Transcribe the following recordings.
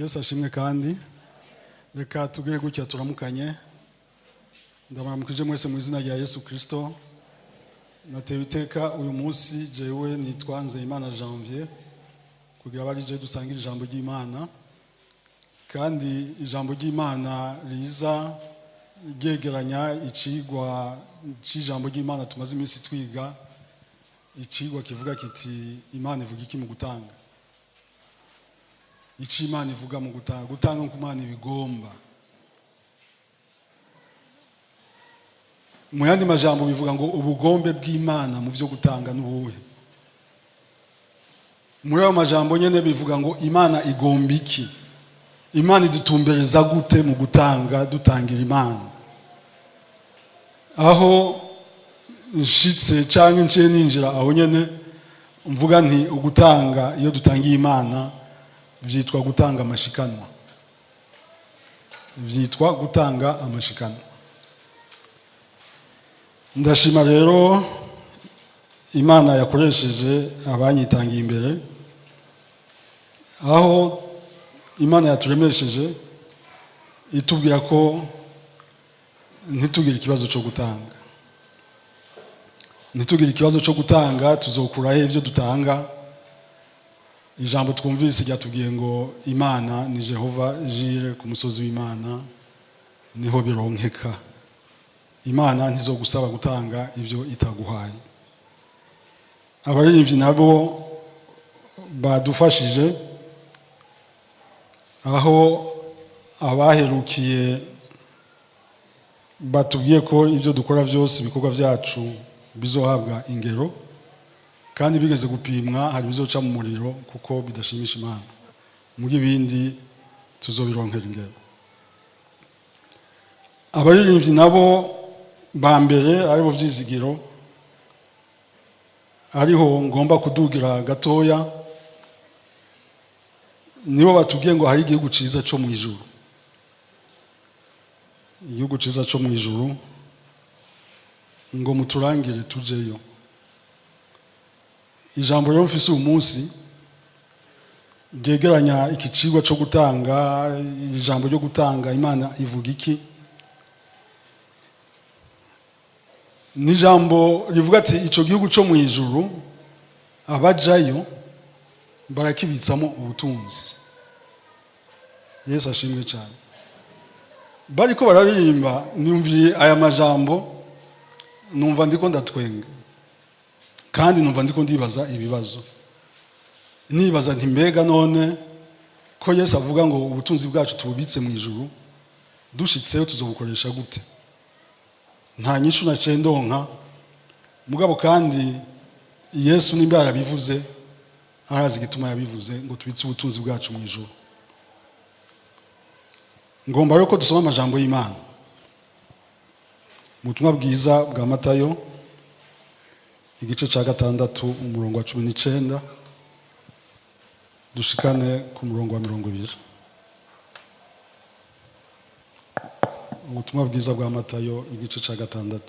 Yesu ashimwe. Kandi reka tugire gutya turamukanye. Ndabaramukije mwese mu izina rya Yesu Kristo. Natewe iteka uyu munsi, jewe nitwa Nzeyimana Janvier, kugira abe ari je dusangira ijambo ry'Imana. Kandi ijambo ry'Imana riza ryegeranya icigwa c'ijambo ry'Imana tumaze iminsi twiga, icigwa kivuga kiti: "Imana ivuga iki mu gutanga?" Icyo Imana ivuga mu gutanga, gutanga nk'uko Imana ibigomba. Mu yandi majambo bivuga ngo: ubugombe bw'Imana mu byo gutanga n'ubuhe? Muri ayo majambo nyine bivuga ngo: Imana igomba iki? Imana idutumbereza gute mu gutanga, dutangira Imana? Aho nshitse cyangwa nciye ninjira aho nyine, mvuga nti: ugutanga, iyo dutangiye Imana, byitwa gutanga amashikanwa, byitwa gutanga amashikanwa. Ndashima rero Imana yakoresheje abanyitangiye imbere, aho Imana yaturemesheje itubwira ko ntitugire ikibazo cyo gutanga, ntitugire ikibazo cyo gutanga. Tuzokuraho ibyo dutanga. Ijambo twumvise ryatubwiye ngo Imana ni Jehova Jireh, ku musozi w'Imana niho bironkeka. Imana ntizogusaba gutanga ibyo itaguhaye. Abaririmbyi nabo badufashije, aho abaherukiye batubwiye ko ibyo dukora byose, ibikorwa byacu bizohabwa ingero, kandi bigeze gupimwa hari ibizoca mu muriro kuko bidashimisha Imana, muri ibindi tuzobironkera ingero. Abaririmbyi nabo ba mbere, aribo Byizigiro, ariho ngomba kudugira gatoya, nibo batubwiye ngo hari igihugu cyiza cyo mu ijuru, igihugu cyiza cyo mu ijuru, ngo muturangire tujeyo. Ijambo rero mfise uyu munsi ryegeranya iki cigwa cyo gutanga, ijambo ryo gutanga, Imana ivuga iki? Ni ijambo rivuga ati: icyo gihugu cyo mu ijuru, abajayo barakibitsamo ubutunzi. Yesu ashimwe cyane. Bariko bararirimba, niyumviriye aya majambo, numva ndiko ndatwenga, kandi numva ndiko ndibaza ibibazo. Nibaza nti: mbega none ko Yesu avuga ngo ubutunzi bwacu tububitse mu ijuru, dushitseyo tuzobukoresha gute? Nta nyishu naciye ndonka. Mugabo kandi Yesu nimba yarabivuze, arazi igituma yabivuze ngo tubitse ubutunzi bwacu mu ijuru. Ngomba rero ko dusoma amajambo y'Imana mu butumwa bwiza bwa Matayo, igice cya 6, umurongo wa 19 dushikane ku murongo wa 20. Ubutumwa bwiza bwa Matayo, igice cya 6.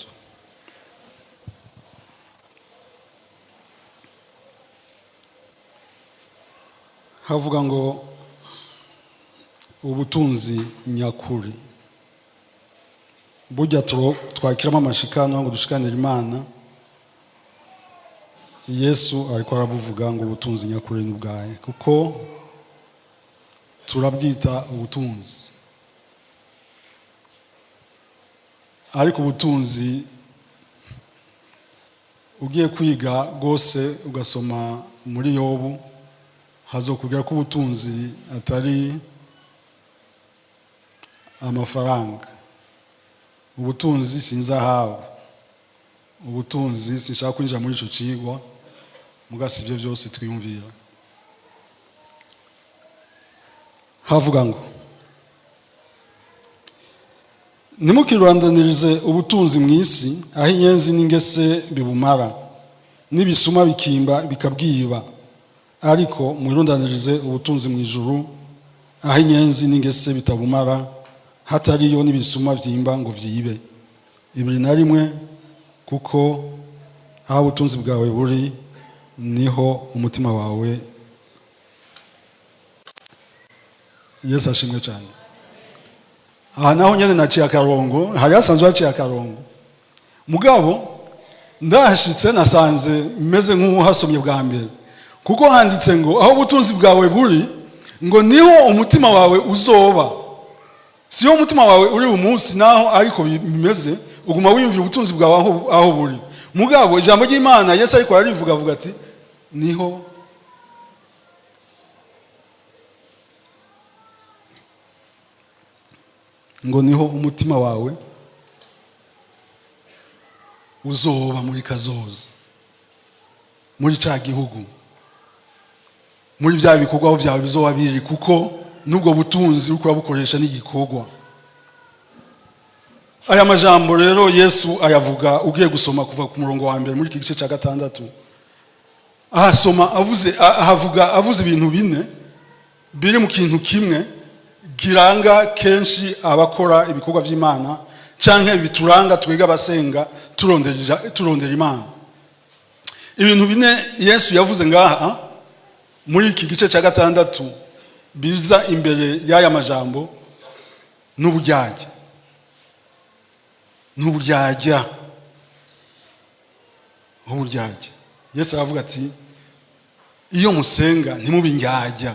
Havuga ngo: ubutunzi nyakuri burya twakiramo amashikano ngo dushikanire Imana. Yesu ariko arabuvuga ngo ubutunzi nyakuri ni ubwahe? Kuko turabwita ubutunzi, ariko ubutunzi ugiye kwiga rwose, ugasoma muri Yobu, hazokubwira ko ubutunzi atari amafaranga, ubutunzi sinzahabu, ubutunzi, sinshaka kwinjira muri icyo kigwa, mugasi ibyo byose twiyumvira. Havuga ngo: "Ntimukirandanirize ubutunzi mu isi, aho inyenzi n'ingese bibumara, n'ibisuma bikimba bikabwiba, ariko mwirundanirize ubutunzi mu ijuru, aho inyenzi n'ingese bitabumara, hatariyo n'ibisuma byimba ngo byibe." 21: "Kuko aho ubutunzi bwawe buri, niho umutima wawe." Yesu ashimwe cyane. Aha naho nyine naciye akarongo, hari hasanzwe haciye akarongo, mugabo ndahashitse nasanze meze nk'uhasomye bwa mbere, kuko handitse ngo aho ubutunzi bwawe buri ngo niho umutima wawe uzoba. Siyo umutima wawe uri umunsi naho ariko bimeze, uguma wiyumvira ubutunzi bwawe aho buri. Mugabo ijambo ry'Imana Yesu ariko ararivuga, avuga ati niho ngo niho umutima wawe uzoba muri kazoza, muri ca gihugu, muri bya bikorwa aho byawe bizoba biri, kuko n'ubwo butunzi uriko urabukoresha n'igikorwa. Aya majambo rero Yesu ayavuga ugiye gusoma kuva ku murongo wa mbere muri iki gice cya 6, ahasoma avuze, ahavuga avuze ibintu bine biri mu kintu kimwe kiranga kenshi abakora ibikorwa by'Imana canke bituranga twega abasenga turondera Imana. Ibintu bine Yesu yavuze ngaha muri iki gice cya 6 biza imbere y'aya majambo n'uburyarya, n'uburyarya, uburyarya. Yesu aravuga ati iyo musenga ntimube indyarya,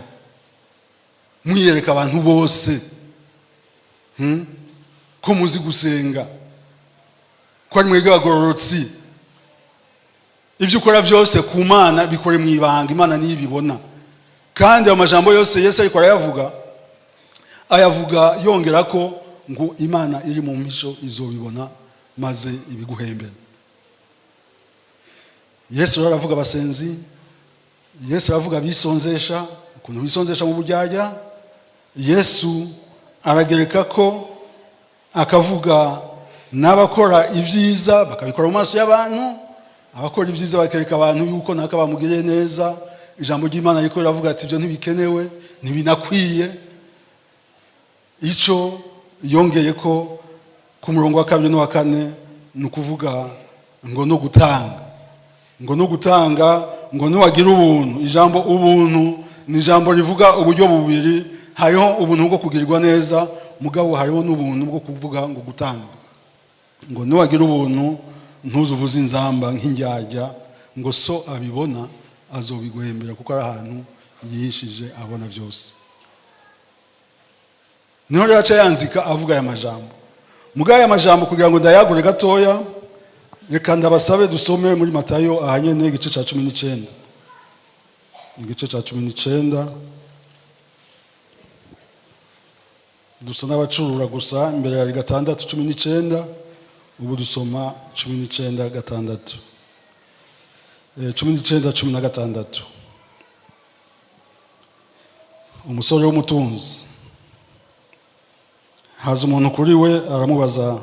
mwiyereka abantu bose ko muzi gusenga, ko ari mwebwe abagororotsi. Ibyo ukora byose ku Mana bikore mu ibanga, Imana niyo ibibona. Kandi ayo majambo yose Yesu ariko arayavuga, ayavuga yongera ko ngo Imana iri mu mpisho izobibona maze ibiguhembere. Yesu rero aravuga abasenzi, Yesu aravuga abisonzesha, ukuntu bisonzesha mu buryarya. Yesu aragereka ko akavuga n'abakora ibyiza bakabikora mu maso y'abantu, abakora ibyiza bakereka abantu yuko naka bamugiriye neza. Ijambo ry'Imana riko riravuga ati ibyo ntibikenewe, ntibinakwiye. Ico yongeye ko ku murongo wa 2 n'uwa 4 ni ukuvuga ngo no gutanga, ngo no gutanga, ngo nuwagira ubuntu. Ijambo ubuntu ni ijambo rivuga uburyo bubiri, hariho ubuntu bwo kugirirwa neza, mugabo hariho n'ubuntu bwo kuvuga ngo gutanga. Ngo nuwagira ubuntu ntuzuvuze inzamba nk'indyarya, ngo so abibona azobiguhembera, kuko ari ahantu yihishije abona byose. Niho rero aca yanzika avuga aya majambo. Mugabo aya majambo kugira ngo ndayagure gatoya, reka ndabasabe dusome muri Matayo ahanyene igice ca 19. Igice ca 19 dusa n'abacurura gusa, imbere ya 6:19, ubu dusoma 19:6. 19:16. Umusore w'umutunzi haza umuntu kuri we aramubaza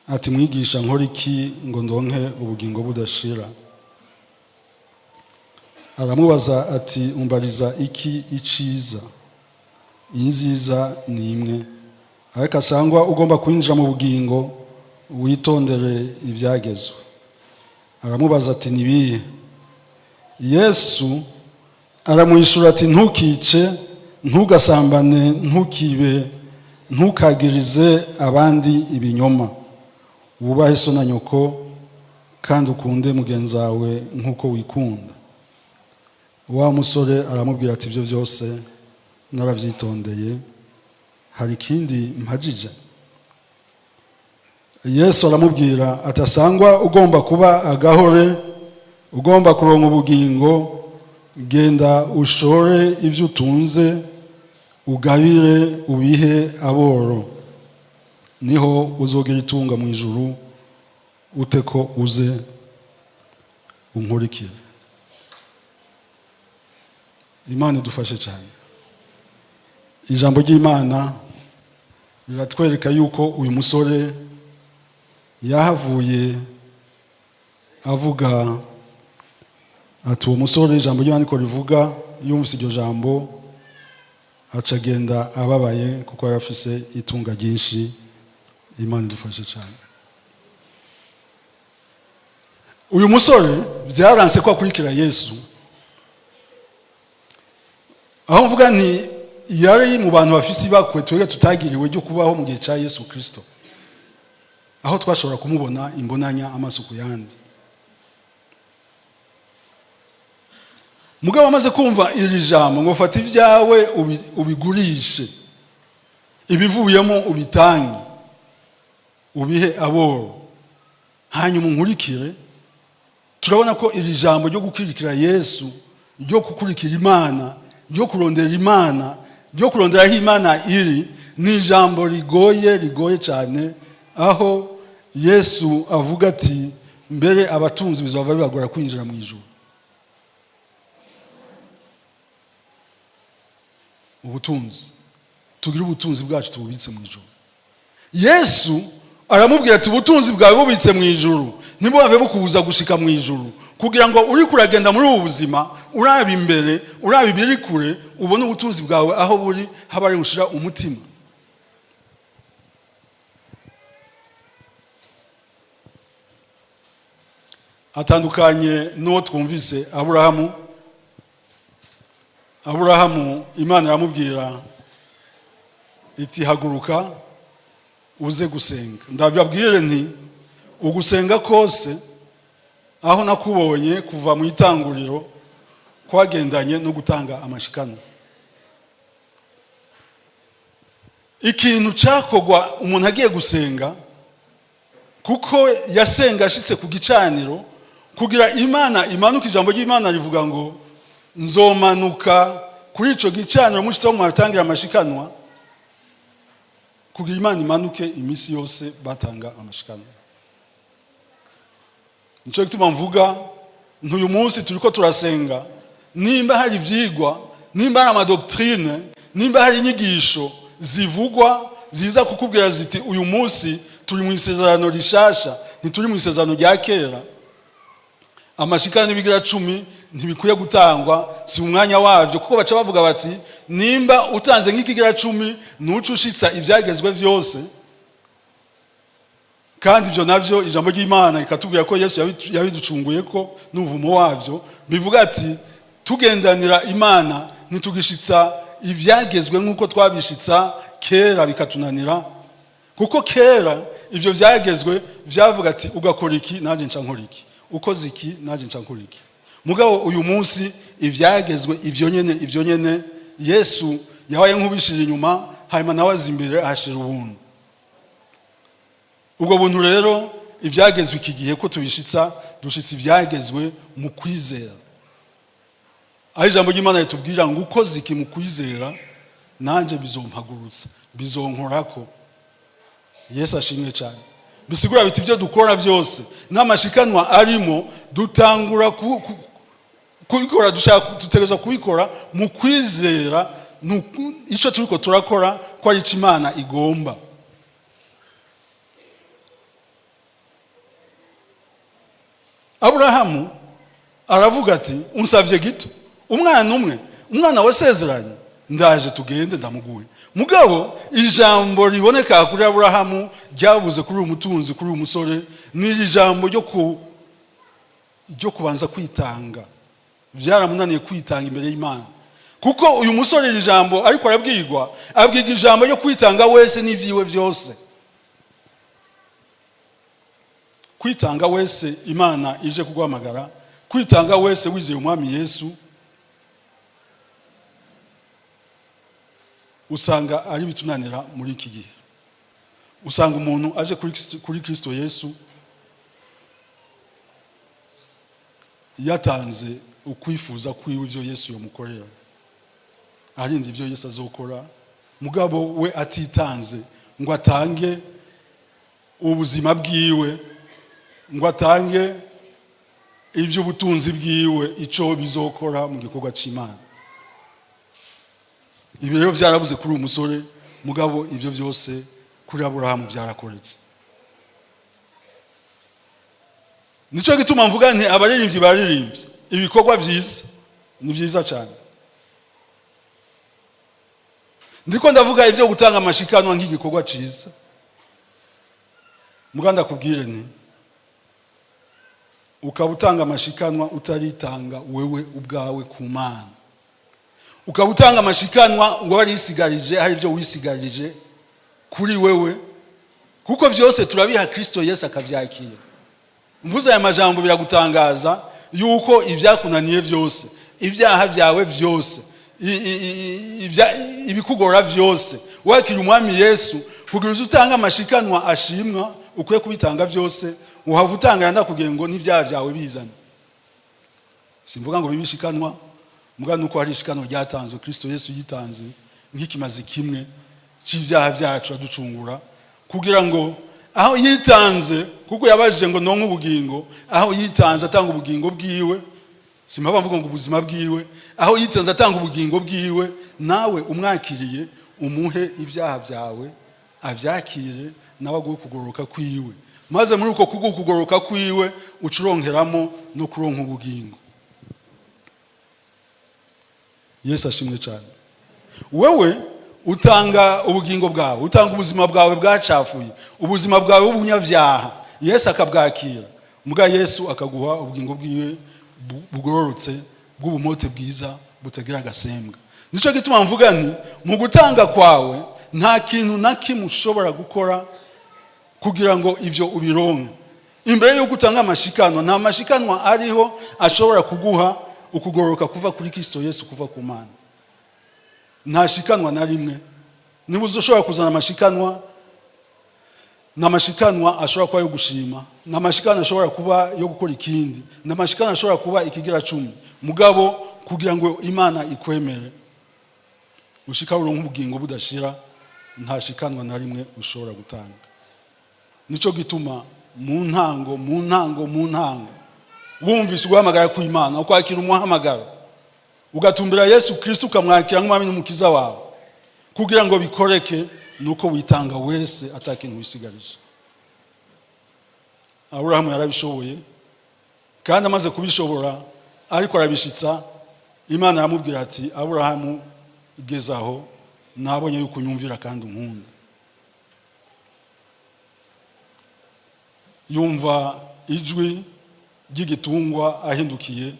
ati mwigisha, nkora iki ngo ndonke ubugingo budashira? Aramubaza ati umbariza iki iciza? Inziza ni imwe, ariko asangwa ugomba kwinjira mu bugingo witondere ibyagezwe. Aramubaza ati nibihe? Yesu aramwishura ati ntukice, ntugasambane, ntukibe, ntukagirize abandi ibinyoma, wubahe so na nyoko, kandi ukunde mugenzi wawe nk'uko wikunda. Wa musore aramubwira ati ibyo byose narabyitondeye, hari ikindi mpagije? Yesu aramubwira ati asangwa ugomba kuba agahore, ugomba kuronka ubugingo, genda ushore ibyo utunze, ugabire ubihe aboro, niho uzogira itunga mu ijuru, ute ko uze unkurikire. Imana idufashe cyane. Ijambo ry'Imana riratwereka yuko uyu musore yahavuye avuga ati uwo musore, ijambo ry'Imana niko rivuga, yumvise iryo jambo aca agenda ababaye, kuko yari afise itunga ryinshi. Imana idufashe cyane. Uyu musore byaranse ko akurikira Yesu. Aho mvuga nti Yari mu bantu bafise ibakwe twebwe tutagiriwe ryo kubaho mu gihe cya Yesu Kirisito, aho twashobora kumubona imbonanya amaso ku yandi. Mugabo amaze kumva iri jambo ngo fata ibyawe ubigurishe, ibivuyemo ubitange, ubihe aboro, hanyuma unkurikire, turabona ko iri jambo ryo gukurikira Yesu, ryo gukurikira Imana, ryo kurondera Imana, ryo kurondera aho Imana iri, ni ijambo rigoye, rigoye cyane, aho Yesu avuga ati mbere abatunzi bizaba bibagora kwinjira mu ijuru. Ubutunzi, tugire ubutunzi bwacu tububitse mu ijuru. Yesu aramubwira ati ubutunzi bwawe bubitse mu ijuru ntibwave bukubuza gushika mu ijuru, kugira ngo uri kuragenda muri ubu buzima uraba imbere, uraba ibiri kure, ubone ubutunzi bwawe aho buri, haba ari gushira umutima. Atandukanye n'uwo twumvise Aburahamu. Aburahamu Imana iramubwira iti haguruka uze gusenga. Ndababwire nti ugusenga kose aho nakubonye kuva mu itanguriro kwagendanye no gutanga amashikano. Ikintu cakogwa umuntu agiye gusenga, kuko yasenga ashitse ku gicaniro kugira Imana imanuka. Ijambo ry'Imana rivuga ngo nzomanuka kuri ico gicaniro mushitseho mwatangira amashikanwa, kugira Imana imanuke iminsi yose batanga amashikanwa. Nico gituma mvuga ntuyu munsi turiko turasenga, nimba hari ivyigwa, nimba hari amadoctrine, nimba hari inyigisho zivugwa ziza kukubwira ziti uyu munsi turi mu isezerano rishasha, ntituri mu isezerano rya kera. Amashikano n'ibigira 10 ntibikwiye gutangwa, si umwanya wavyo, kuko baca bavuga bati nimba utanze nk'ikigira 10 nuca ushitsa ivyagezwe vyose. Kandi ivyo navyo ijambo ry'Imana rikatubwira ko Yesu yabiducunguye ko n'uvumo wavyo, bivuga ati tugendanira Imana ntitugishitsa ivyagezwe nk'uko twabishitsa kera bikatunanira, kuko kera ivyo vyagezwe vyavuga ati ugakora iki nanje nca nkora iki, ukoze iki nanje nca nkora iki. Mugabo uyu munsi ivyagezwe ivyo nyene, ivyo nyene Yesu yabaye nk'ubishira inyuma, hanyuma nawe aza imbere ahashira ubuntu. Ubwo buntu rero ivyagezwe iki gihe ko tubishitsa, dushitsa ivyagezwe mu kwizera. Aho ijambo ry'Imana ritubwira ngo ukoze iki mu kwizera nanje bizompagurutsa, bizonkorako. Yesu ashimwe cyane. Bisigura biti ibyo dukora byose n'amashikanwa arimo, dutangura kubikora, dushaka dutegereza kubikora mu kwizera, ico turiko turakora ko ari ico Imana igomba. Aburahamu aravuga ati unsavye gito, umwana umwe, umwana wasezeranye, ndaje tugende ndamuguhe. Mugabo ijambo riboneka kuri Aburahamu ryabuze kuri uyu mutunzi, kuri uyu musore, ni ijambo ryo kubanza kwitanga. Byaramunaniye kwitanga imbere y'Imana, kuko uyu musore iri jambo ariko arabwirwa, abwirwa ijambo ryo kwitanga wese n'ivyiwe vyose. Kwitanga wese Imana ije kuguhamagara, kwitanga wese wizeye Umwami Yesu, usanga ari bitunanira muri iki gihe. Usanga umuntu aje kuri Kristo Yesu yatanze ukwifuza kwiwe ivyo Yesu yomukorera, arinda ivyo Yesu azokora, mugabo we atitanze ngo atange ubuzima bwiwe, ngo atange ivy'ubutunzi bwiwe ico bizokora mu gikorwa c'Imana. Ibi rero vyarabuze kuri uyu musore, mugabo ivyo vyose kuri Aburahamu byarakoretse. Nico gituma mvuga nti abaririmbyi baririmbye ibikorwa vyiza, ni vyiza cyane. Ndiko ndavuga ivyo gutanga amashikanwa nk'igikorwa ciza, muganda kubwire nti ukaba utanga amashikanwa utaritanga wewe ubwawe ku Mana, Ukaba utanga amashikanwa ngo warisigarije, hari ibyo wisigarije kuri wewe, kuko byose turabiha Kristo Yesu akabyakira. Mvuze aya majambo biragutangaza yuko ibyakunaniye byose, ibyaha byawe byose, ibikugora byose, wakira Umwami Yesu kugira uze utange amashikanwa ashimwa, ukwiye kubitanga byose. Uhava utanga ndakubwiye ngo n'ibyaha byawe bizane. Simvuga ngo bibishikanwa, muga nuko hari ishikanwa ryatanzwe. Kristo Yesu yitanze nk'ikimazi kimwe cy'ibyaha byacu, aducungura, kugira ngo aho yitanze, kuko yabajije ngo nonke ubugingo, aho yitanze atanga ubugingo bwiwe, simpava mvuga ngo ubuzima bwiwe, aho yitanze atanga ubugingo bwiwe, nawe umwakiriye umuhe ibyaha byawe abyakire, nawe aguhe kugororoka kwiwe, maze muri uko kuguha kugororoka kwiwe ucuronkeramo no kuronka ubugingo. Yesu ashimwe cyane. Wewe utanga ubugingo bwawe, utanga ubuzima bwawe bwacafuye, ubuzima bwawe bw'ubunyabyaha, Yesu akabwakira. Mbwa Yesu akaguha ubugingo bwiwe bugororotse, bw'ubumote bwiza butagira agasembwa. Nicyo gituma mvuga nti mu gutanga kwawe nta kintu na kimwe ushobora gukora kugira ngo ibyo ubironke. Imbere y'uko utanga amashikanwa, nta mashikanwa ariho ashobora kuguha ukugororoka kuva kuri Kristo Yesu, kuva ku Mana. Nta shikanwa na rimwe. Niba ushobora kuzana amashikanwa, ni amashikanwa ashobora kuba yo gushima, ni amashikanwa ashobora kuba yo gukora ikindi, ni amashikanwa ashobora kuba ikigira cumi. Mugabo kugira ngo Imana ikwemere ushika uronke ubugingo budashira, nta shikanwa na rimwe ushobora gutanga. Nicyo gituma mu ntango, mu ntango, mu ntango, wumvise uguhamagara kw'Imana, ukwakira umuhamagaro, ugatumbira Yesu Kristo, ukamwakira nk'umwami n'umukiza wawe, kugira ngo bikoreke nuko witanga wese atakintu wisigarije. Aburahamu yarabishoboye, kandi amaze kubishobora ariko arabishitsa, Imana aramubwira ati: "Aburahamu, geze aho, nabonye yuko unyumvira kandi unkunda." Yumva ijwi ry'igitungwa, ahindukiye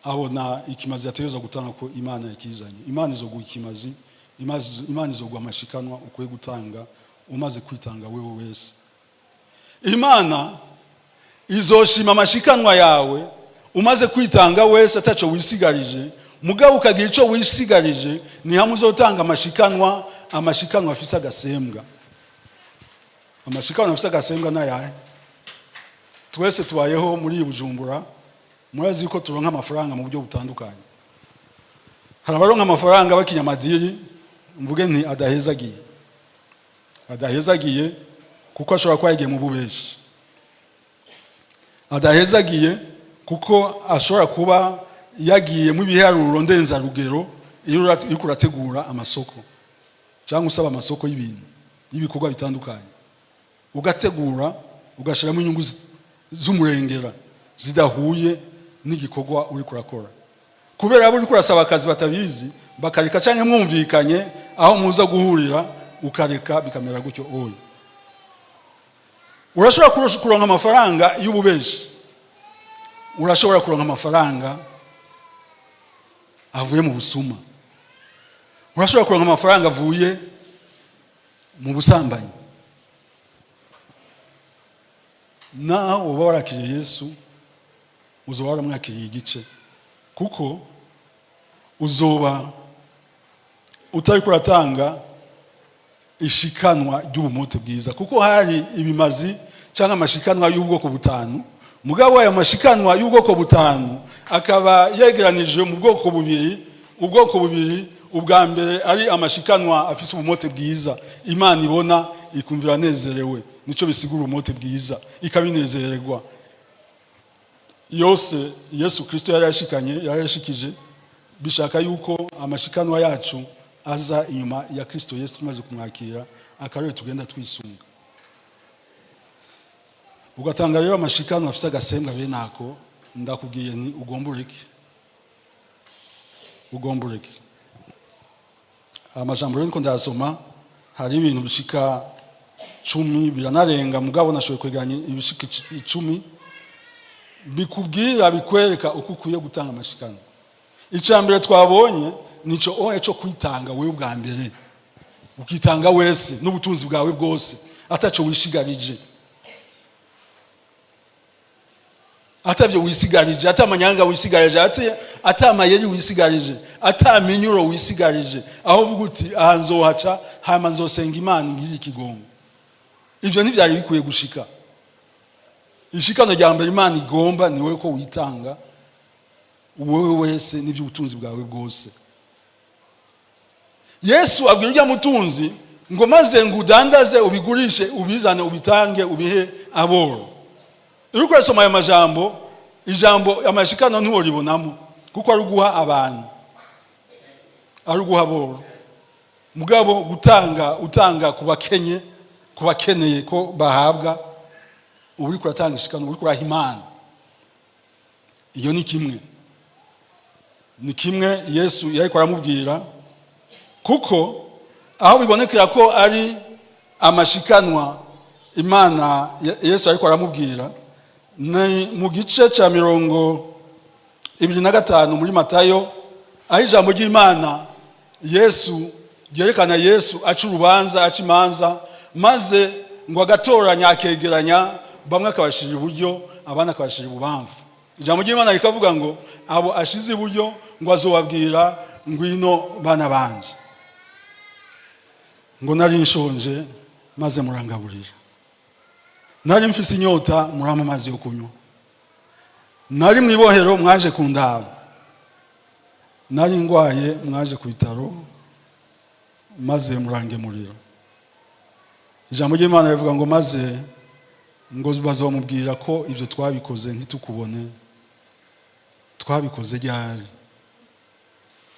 abona ikimazi yategerezwa gutanga, ko Imana yakizanye. Imana izoguha ikimazi, Imana izoguha amashikanwa ukwiye gutanga umaze kwitanga wewe wese. Imana izoshima amashikanwa yawe umaze kwitanga wese ataco wisigarije. Mugabo ukagira ico wisigarije, ni hamwe uzotanga amashikanwa, amashikanwa afise agasembwa. Amashikanwa afise agasembwa n'ayahe? Twese tubayeho muri iyi Bujumbura, murazi yuko turonka amafaranga mu buryo butandukanye. Hari abaronka amafaranga bakinya amadiri, mvuge nti adahezagiye, adahezagiye kuko ashobora kuba yagiye mu bubeshi, adahezagiye kuko ashobora kuba yagiye mu biharuro ndenzarugero. Iyo uriko urategura amasoko cyangwa usaba amasoko y'ibintu, y'ibikorwa bitandukanye, ugategura ugashyiramo inyungu z'umurengera zidahuye n'igikorwa uri kurakora, kubera abo uri kurasaba akazi batabizi, bakareka, cyangwa mwumvikanye aho muza guhurira, ukareka bikamera gutyo. Oya, urashobora kuronka amafaranga y'ububeshi, urashobora kuronka amafaranga avuye mu busuma, urashobora kuronka amafaranga avuye mu busambanyi. Naho uba warakiriye Yesu, uzoba waramwakiriye igice, kuko uzoba utari kuratanga ishikanwa ry'ubumote bwiza, kuko hari ibimazi cyangwa amashikanwa y'ubwoko butanu. Mugabo ayo mashikanwa y'ubwoko butanu akaba yegeranije mu bwoko bubiri. Ubwoko bubiri, ubwa mbere ari amashikanwa afise ubumote bwiza, Imana ibona ikumvira anezerewe, nico bisigura ubumote bwiza, ikabinezererwa. Yose Yesu Kristo yari yashikanye, yari yashikije. Bishaka yuko amashikanwa yacu aza inyuma ya Kristo Yesu tumaze kumwakira, akarere tugenda twisunga. Ugatanga rero amashikanwa afise agasembwa bene ako, ndakubwiye nti ugomba ureke, ugomba ureke. Amajambo rero niko ndayasoma, hari ibintu bishika 10, biranarenga, mugabo nashoboye kwegeranya ibishika 10 bikubwira, bikwereka uko ukwiye gutanga amashikanwa. Icya mbere twabonye Nico oya cyo kwitanga wewe ubwa mbere, ukitanga wese n'ubutunzi bwawe bwose, ataco wishigarije, atavyo wisigarije, ata amanyanga wisigarije, ata amayeri wisigarije, ata minyuro wisigarije, aho uvuga uti: "Aha nzohaca, hama nzosenga Imana ingirire ikigongo." Ivyo ntivyari bikwiye gushika. Ishikano rya mbere Imana igomba ni wowe ko witanga wowe wese n'iby'ubutunzi bwawe bwose. Yesu abwira ujya mutunzi ngo: "Maze ngo udandaze, ubigurishe, ubizane, ubitange, ubihe aboro." Iyo uriko urasoma aya majambo, ijambo amashikano ntiworibonamo, kuko ari uguha abantu, ari uguha aboro. Mugabo gutanga, utanga ku bakenye, ku bakeneye ko bahabwa, uba uriko uratanga ishikano, uba uriko uraha Imana. Iyo ni kimwe, ni kimwe Yesu yariko aramubwira, kuko aho bibonekera ko ari amashikanwa Imana Yesu ariko aramubwira ni mu gice cya 25 muri Matayo, aho ijambo ry'Imana Yesu ryerekana Yesu aca urubanza, aca imanza, maze ngo agatoranya, akegeranya bamwe, akabashira iburyo, abandi akabashira ibubamfu. Ijambo ry'Imana rikavuga ngo abo ashize iburyo ngo azobabwira: "Ngwino bana banje," ngo "nari nshonje maze murangaburira, nari mfise inyota murampa amazi yo kunywa, nari mu ibohero mwaje kundaba, nari ndwaye mwaje ku bitaro maze murangemurira." Ijambo ry'Imana rivuga ngo maze ngo bazamubwira ko: "Ibyo twabikoze ntitukubone, twabikoze ryari?"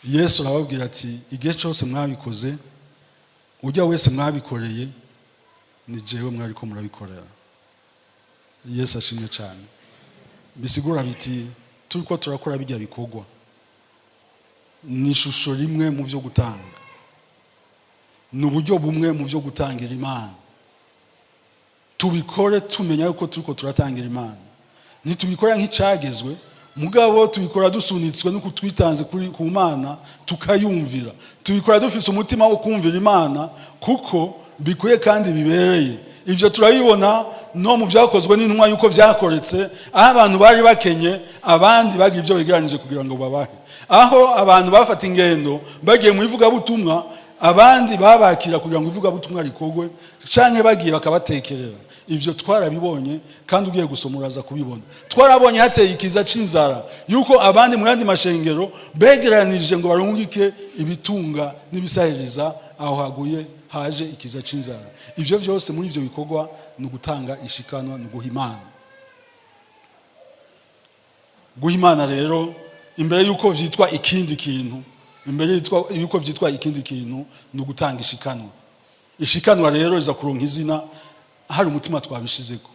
Yesu arababwira ati: "Igihe cyose mwabikoze, ujya wese mwabikoreye, ni jewe mwari ko murabikorera." Yesu ashimwe cyane. Bisigura biti turi ko turakora bijya bikorwa, ni ishusho rimwe mu byo gutanga, ni uburyo bumwe mu byo gutangira Imana. Tubikore tumenya yuko turi ko turatangira Imana. Ntitubikora nk'icyagezwe, mugabo tubikora dusunitswe nuko twitanze kuri ku Mana, tukayumvira. Tubikora dufise umutima wo kumvira Imana, kuko bikwiye kandi bibereye. Ibyo turabibona no mu Byakozwe n'Intumwa, yuko byakoretse aho abantu bari bakenye, abandi bagira ibyo begeranije kugira ngo babahe, aho abantu bafata ingendo bagiye mu ivugabutumwa, abandi babakira kugira ngo ivugabutumwa rikorwe, canke bagiye bakabatekerera. Ibyo twarabibonye, kandi ugiye gusoma uraza kubibona. Twarabonye hateye ikiza c'inzara yuko abandi mu yandi mashengero begeranije ngo barungike ibitunga n'ibisahiriza aho haguye haje ikiza c'inzara. Ibyo byose muri ibyo bikorwa ni ugutanga ishikanwa, ni uguha Imana. Guha Imana rero, imbere y'uko vyitwa ikindi kintu, imbere y'uko vyitwa ikindi kintu, ni ugutanga ishikanwa. Ishikanwa rero riza kuronka izina hari umutima twabishizeko.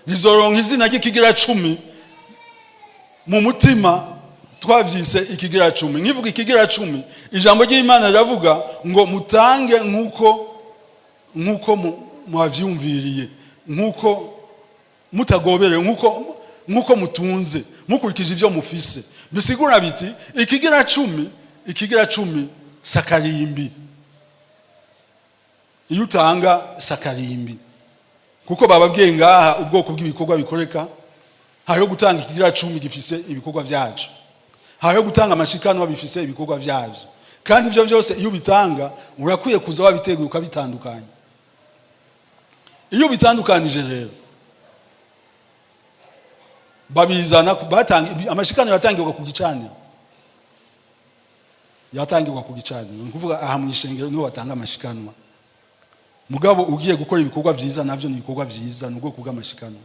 Rizoronka izina ry'ikigira cumi mu mutima twavyise ikigira cumi. Nkivuga ikigira cumi, ijambo ry'Imana riravuga ngo mutange nk'uko mwavyumviriye, nk'uko mutagoberewe, nk'uko mutunze, mukurikije ibyo mufise. Bisigura biti ikigira cumi, ikigira cumi sakarimbi. Iyo utanga sakarimbi, kuko bababwiye ngaha ubwoko bw'ibikorwa bikoreka. Hariho gutanga ikigira cumi gifise ibikorwa byacu, hariho gutanga amashikanwa bifise ibikorwa byabyo. Kandi ibyo byose iyo ubitanga urakwiye kuza wabiteguye, ukabitandukanya. Iyo ubitandukanije rero, babizana batanga amashikanwa, yatangirwa ku gicaniro, yatangirwa ku gicaniro. Ni ukuvuga aha mu ishengero niho batanga amashikanwa. Mugabo ugiye gukora ibikorwa byiza, nabyo ni ibikorwa byiza, ni ubwoko bw'amashikanwa.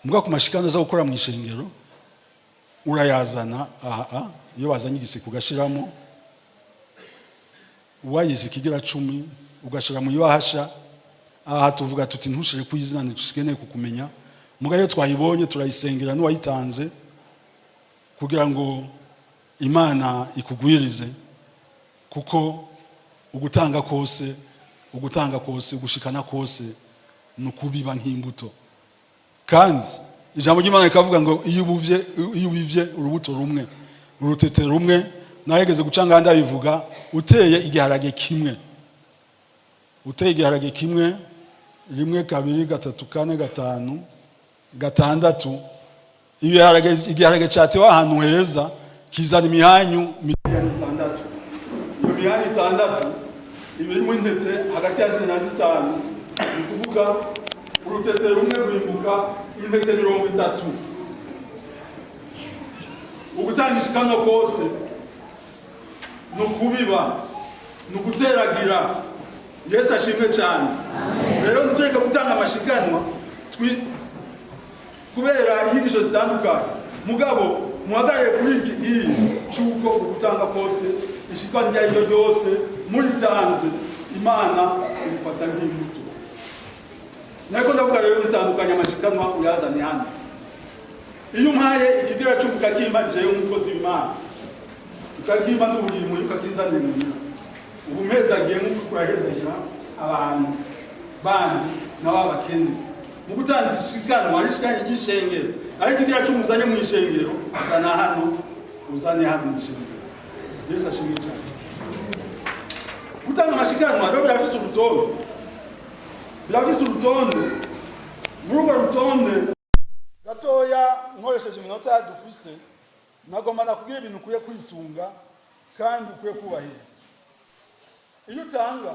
Mugabo ku mashikanwa aza gukora mu ishengero, urayazana aha. Iyo wazanye igiseke ugashiramo, wayize ikigira cumi, ugashira mu ibahasha, aha tuvuga tuti: "Ntushire ku izina, ntitukeneye kukumenya." Mugabo iyo twayibonye turayisengera n'uwayitanze kugira ngo Imana ikugwirize, kuko ugutanga kose, ugutanga kose, ugushikana kose, ni ukubiba nk'imbuto. Kandi ijambo ry'Imana rikavuga ngo iyo ubivye urubuto rumwe, urutete rumwe. Nahegeze guca ngaha ndabivuga. Uteye igiharage kimwe, uteye igiharage kimwe, rimwe, kabiri, gatatu, kane, gatanu, gatandatu, ibiharage, igiharage cyatewe ahantu heza kizana imihanyu 6. Iyo mihanyu 6 iba irimo intete hagati ya 4 na 5. Ni ukuvuga urutete rumwe rwimbuka intete 30. Ugutanga ishikanwa kose ni ukubiba, ni uguteragira. Yesu ashimwe cyane. Rero ntureke gutanga amashikanwa kubera inyigisho zitandukanye, mugabo muhagarare kuri iki iyi cy'uko ugutanga kose, ishikanwa iryo ari ryo ryose muritanze, Imana irifata nk'imbuto. Nariko ndavuga rero bitandukanye. Amashikanwa uyazane hano. Iyo umpaye ikigira cumi, ukakimpa jewe umukozi w'Imana, ukakimpa n'uburimwe, ukakizanira muhira, ubu mpezagiye nk'uko kurahezagira abantu bandi nabo abakene. Mu gutanga ishikanwa ari ishikanwa ry'ishengero, ariko igira cumi uzanye mu ishengero, uzana hano, uzane hano mu ishengero. Yesu ashimwe cyane. Gutanga amashikanwa rero birafise urutonde, birafise urutonde. Muri urwo rutonde gatoya, nkoresheje iminota dufise, nagomba nakubwira ibintu ukwiye kwisunga kandi ukwiye kubahiriza. Iyo utanga,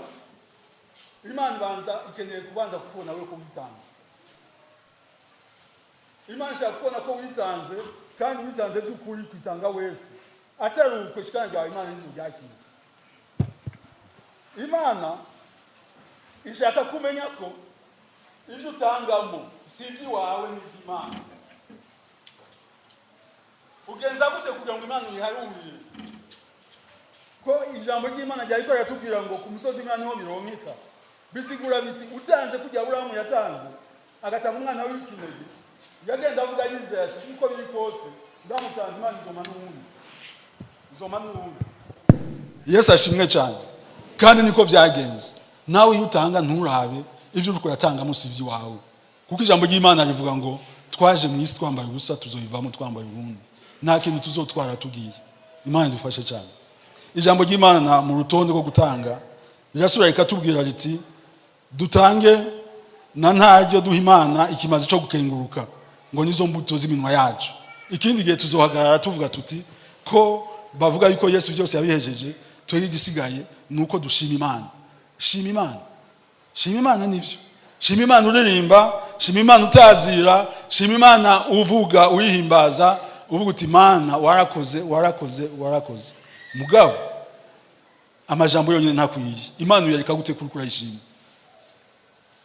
Imana ibanza ikeneye kubanza kukubona we ko witanze. Imana ishaka kubona ko witanze kandi witanze by'ukuri. Kwitanga wese atari ukwe, shikana ryawe Imana n'izo ryakira. Imana ishaka kumenya ko ibyo utangamo si iby'iwawe, n'iby'Imana. Ugenza gute kugira ngo Imana uyiharurire ko ijambo ry'Imana ryariko riratubwira ngo ku musozi Imana niho bironkeka? Bisigura biti utanze kujya Aburahamu yatanze, agatanga umwana w'ikinege, yagenda avuga yizeye ati: "Uko biri kose ndamutanze, Imana izoma n'uwundi, izoma n'uwundi." Yesu ashimwe cyane. Kandi niko byagenze. Nawe iyo utanga, nturabe ibyo uriko uratangamo si iby'iwawe, kuko ijambo ry'Imana rivuga ngo twaje mu isi twambaye ubusa, tuzoyivamo twambaye ubundi. Nta kintu tuzotwara tugiye. Imana idufashe cyane. Ijambo ry'Imana mu rutonde rwo gutanga rirasubira rikatubwira riti: dutange na ntaryo duha Imana ikimazi cyo gukenguruka, ngo nizo mbuto z'iminwa yacu. Ikindi gihe tuzohagarara tuvuga tuti ko bavuga yuko Yesu byose yabihejeje, twebwe igisigaye ni uko dushima Imana. Shima Imana, shima Imana, nivyo. Shima Imana uririmba, shima Imana utazira, shima Imana uvuga, uyihimbaza, uvuga uti: "Imana warakoze, warakoze, warakoze." Mugabo amajambo yonyine ntakwiye. Imana uyereka gute kuri kurayishima?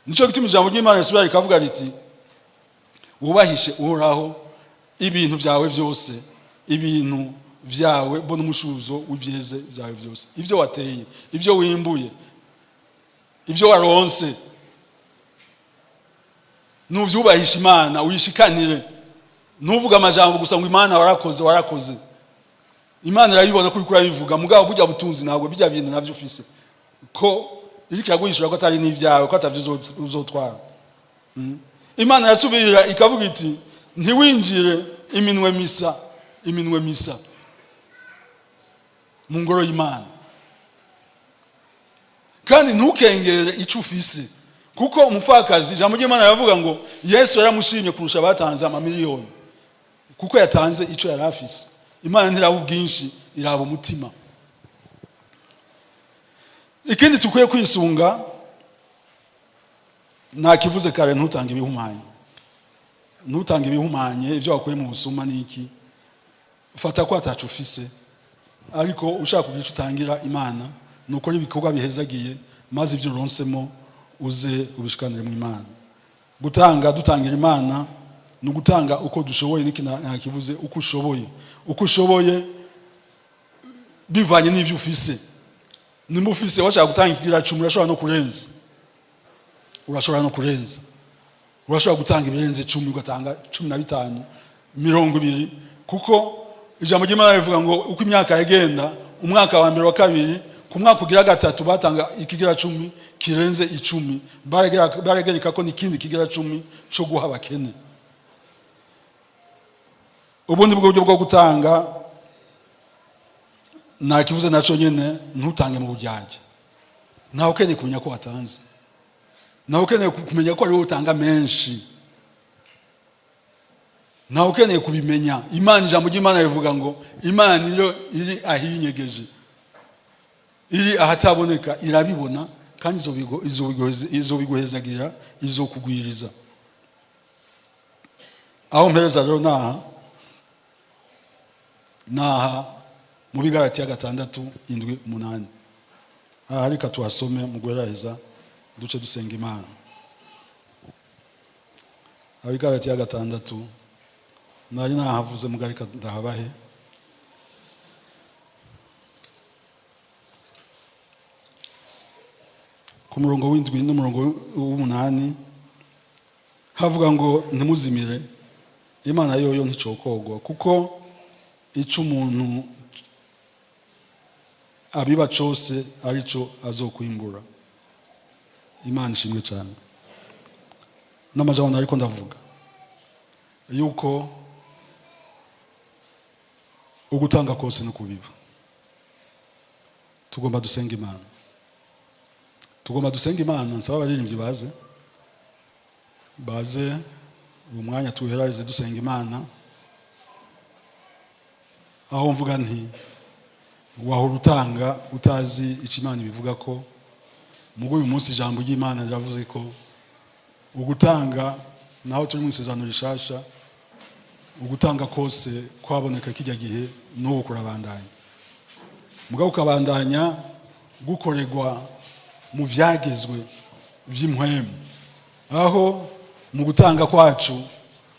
Nicyo gituma ijambo ry'Imana risubira rikavuga riti: "Wubahishe Uhoraho ibintu byawe byose, ibintu byawe bo n'umushuzo w'ibyeze byawe byose." Ibyo wateye, ibyo wimbuye, ibyo waronse, nuvyubahisha Imana, uyishikanire. Ntuvuge amajambo gusa ngo: "Imana warakoze, warakoze." Imana irabibona ko uriko urabivuga, mugabo burya butunzi ntabwo bijya bintu navyo ufise, ko iriko iraguhishura ko atari n'ibyawe, ko atavyo uzotwara. Imana irasubira ikavuga iti: "Ntiwinjire iminwe misa, iminwe misa mu ngoro y'Imana, kandi ntukengere icyo ufise." Kuko umupfakazi, ijambo ry'Imana riravuga ngo Yesu yaramushimye kurusha abatanze amamiliyoni, kuko yatanze icyo yari afise. Imana ntiraba ubwinshi, iraba umutima. Ikindi tukwiye kwisunga ntakivuze kare: ntutange ibihumanye, ntutange ibihumanye, ibyo wakuye mu busuma n'iki. Fata ko atacu ufise, ariko ushaka kugira icyo utangira Imana, ni ukora ibikorwa bihezagiye, maze ibyo uronsemo uze ubishikanire mu Imana. Gutanga dutangira Imana ni ugutanga uko dushoboye. Niki ntakivuze: uko ushoboye, uko ushoboye bivanye n'ibyo ufise. Nimba ufise, washaka gutanga ikigira 10, urashobora no kurenza, urashobora no kurenza. Urashobora gutanga ibirenze 10, ugatanga 15, 20, kuko ijambo ry'Imana rivuga ngo uko imyaka yagenda, umwaka wa mbere, wa kabiri, ku mwaka ugira gatatu, batanga ikigira 10 kirenze 10, baragereka ko n'ikindi kigira 10 cyo guha abakene. Ubundi buryo bwo gutanga Nakivuze naco nyene, ntutange mu buryarya. Ntawe ukeneye kumenya ko watanze, ntawe ukeneye kumenya ko ari wowe utanga menshi, ntawe ukeneye kubimenya. Imana, ijambo ry'Imana rivuga ngo Imana iyo iri ahinyegeje, iri ahataboneka, irabibona kandi izobiguhezagira, izokugwiriza. Aho mpereza rero naha mu Bigaratiya 6, 7, 8. Aha reka tuhasome mu guheraheza, duce dusenga Imana. Abigaratiya 6, nari nahavuze mugarika, ndahabahe. Ku murongo w'7 n'umurongo w'8 havuga ngo: "Ntimuzimire, Imana yoyo nticokogwa, kuko ico umuntu abiba cose arico azokwimbura." Imana ishimwe cyane. N'amajambo ariko ndavuga yuko ugutanga kose no kubiba. Tugomba dusenga Imana, tugomba dusenga Imana. Nsaba abaririmbyi baze, baze uwo mwanya tuherarize dusenga Imana. Aho mvuga nti wahora utanga utazi icyo Imana ibivuga ko mugo uyu munsi ijambo ry'Imana riravuze ko ugutanga, naho turi mu isezerano rishasha, ugutanga kose kwaboneka kijya gihe n'ubu kurabandanya, mugabo ukabandanya gukorerwa mu byagezwe by'impwemu, aho mu gutanga kwacu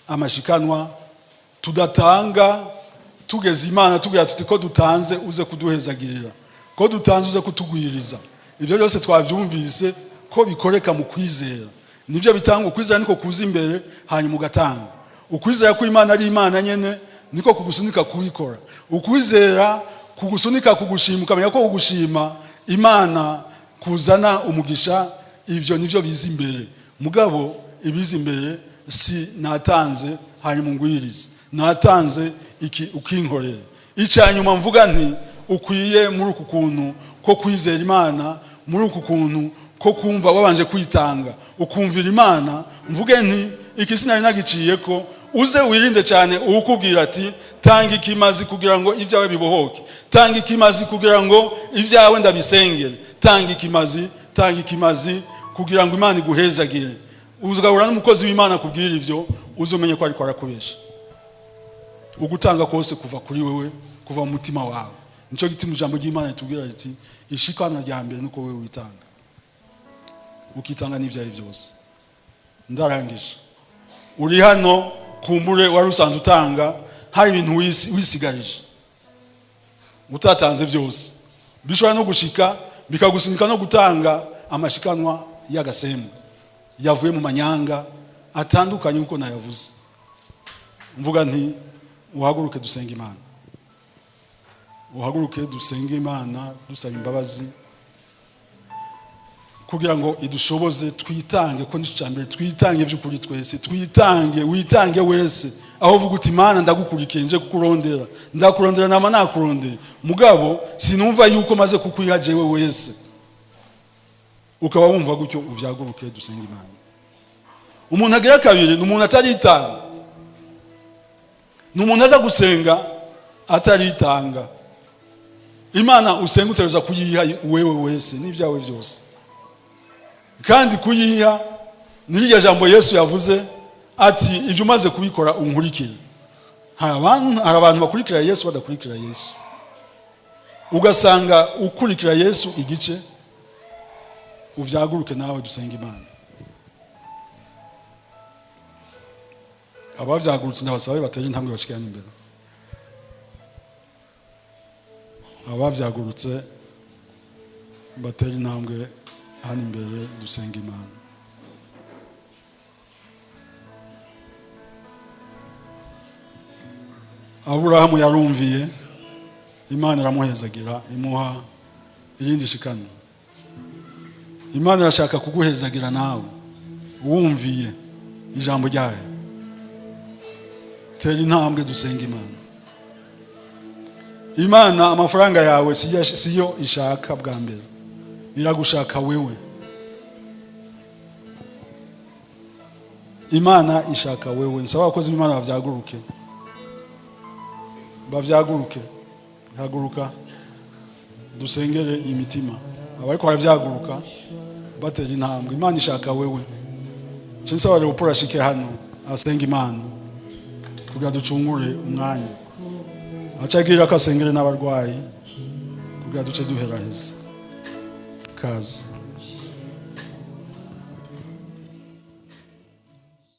amashikanwa tudatanga tugeze Imana tubwira tuti ko dutanze uze kuduhezagirira, ko dutanze uze kutugwiriza. Ibyo byose twabyumvise ko bikoreka mu kwizera, nibyo bitanga ukwizera, niko kuza imbere, hanyuma ugatanga. Ukwizera ko Imana ari Imana nyene niko kugusunika kubikora, ukwizera kugusunika kugushima, ukamenya ko kugushima Imana kuzana umugisha. Ibyo nibyo biza imbere. Mugabo ibiza imbere si natanze hanyuma ungwirize, natanze iki ukinkorera. Icya nyuma mvuga nti ukwiye muri uku kuntu ko kwizera Imana, muri uku kuntu ko kumva wabanje kwitanga ukumvira Imana, mvuge nti iki sinari nagiciye ko uze wirinde cyane uwukubwira ati tanga ikimazi kugira ngo ibyawe bibohoke, tanga ikimazi kugira ngo ibyawe ndabisengere, tanga ikimazi, tanga ikimazi kugira ngo Imana iguhezagire. Uzagahura n'umukozi w'Imana akubwira ibyo, uzumenye ko ariko arakubesha. Ugutanga kose kuva kuri wewe, kuva mu mutima wawe. Nicyo gituma ijambo ry'Imana ritubwira riti ishikana rya mbere nuko wewe witanga, ukitanga n'ibyawe byose. Ndarangije. Uri hano, kumbure wari usanzwe utanga, hari ibintu wisigarije utatanze byose, bishobora no gushika bikagusunika no gutanga amashikanwa y'agasemu yavuye mu manyanga atandukanye nkuko nayavuze. Mvuga nti uhaguruke dusenga Imana, uhaguruke dusenge Imana dusaba imbabazi kugira ngo idushoboze twitange, ko nicyo mbere, twitange by'ukuri twese, twitange, witange wese. Aho uvuga uti Imana ndagukurikiye, nje kukurondera, ndakurondera, nama nakurondeye, mugabo sinumva yuko maze kukwiha jewe wese. Ukaba wumva gutyo, uvyaguruke dusenga Imana. Umuntu agira kabiri ni umuntu ataritanga, ni umuntu aza gusenga ataritanga. Imana usenga utegereza kuyiha wewe wese n'ibyawe byose, kandi kuyiha ni rirya jambo Yesu yavuze ati ibyo umaze kubikora unkurikire. Hari abantu bakurikira Yesu badakurikira Yesu, ugasanga ukurikira Yesu igice. Uvyaguruke nawe dusenga Imana. Abavyagurutse ndabasabe batere intambwe bashikirane imbere. Abavyagurutse batere intambwe hano imbere dusenga Imana. Aburahamu yarumviye Imana, iramuhezagira, imuha irindi shikano. Imana irashaka kuguhezagira nawe wumviye ijambo ryayo. Tera intambwe dusenga Imana. Imana amafaranga yawe siyo ishaka bwa mbere, iragushaka wewe. Imana ishaka wewe. Nsaba abakozi b'Imana bavyaguruke, bavyaguruke. Haguruka dusengere imitima. Abariko baravyaguruka batera intambwe. Imana ishaka wewe. Nce nsaba Leopold ashike hano asenga Imana kugira ducungure umwanya, aca agira ko asengere n'abarwayi kugira duce duheraheza. Kaze.